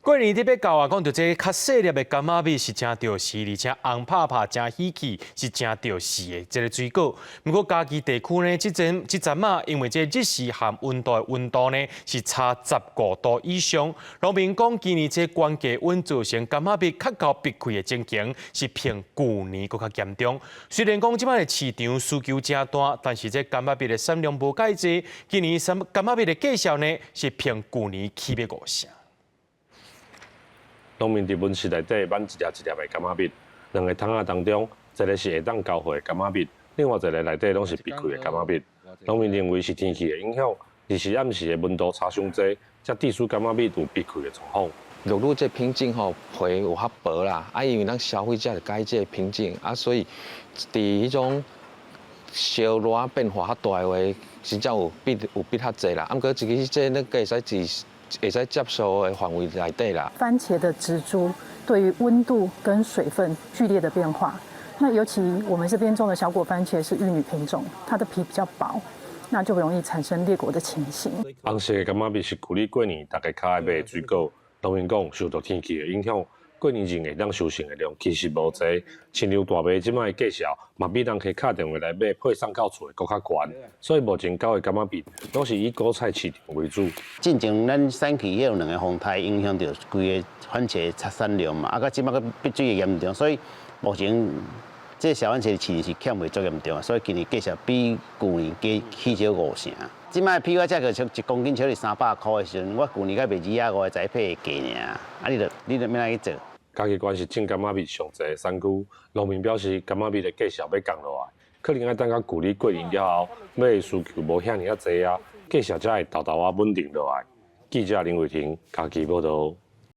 過年欲到啊，講著這較細粒的柑仔蜜是誠著時，而且紅拍拍誠喜氣，是誠著時的這个水果。毋過嘉義地區呢，這陣這陣仔，因為這日時和溫度的溫度呢是差15度以上，農民講今年這懸低溫造成柑仔蜜較厚閉開的情形，是比舊年閣較嚴重。雖然講這擺的市場需求誠大，但是這柑仔蜜的產量無蓋濟，今年柑仔蜜的價數呢是比舊年起欲五成。農民佇溫室內底挽一粒一粒的柑仔蜜，兩个桶仔當中，一个是會當交貨的柑仔蜜，另外一个內底攏是閉開的柑仔蜜。農民認為是天氣的影響，日時暗時的溫度差傷濟，才致使柑仔蜜有閉開的狀況。玉女這品種吼皮有較薄啦，啊，因為咱消費者就佮意這个品種，啊，所以佇彼種燒熱變化較大的話，真正有變有變較濟啦。啊，毋過其實這咱會使佇會使接受的範圍內底啦。番茄的植株對於溫度跟水分劇烈的變化，那尤其我們這邊種的小果番茄是玉女品種，它的皮比較薄，那就容易產生裂果的情形。紅色的柑仔蜜是舊年過年大家較愛買的水果。農民講，受著天氣的影響，過年前會當收成的量其實無濟。親像大麥這擺的價數，嘛比人客敲電話來買配送到厝的閣較懸。所以目前交的柑仔蜜攏是以果菜市場為主。進前咱產區有兩個風颱影響著規个番茄產量嘛，啊，佮這擺閣逼水會嚴重，所以目前這小番茄市場是欠貨足嚴重，所以今年價數比舊年加起少五成。這擺批發價格1公斤超過300箍的時陣，我舊年才賣25的栽培的價爾，啊，你著欲按怎去做？嘉義縣是種柑仔蜜上濟的產區，農民表示柑仔蜜的價數欲降落來，可能愛等到舊年過年了後，買的需求無遐爾仔濟啊，價數才會沓沓仔穩定落來。記者林偉霆嘉義報導。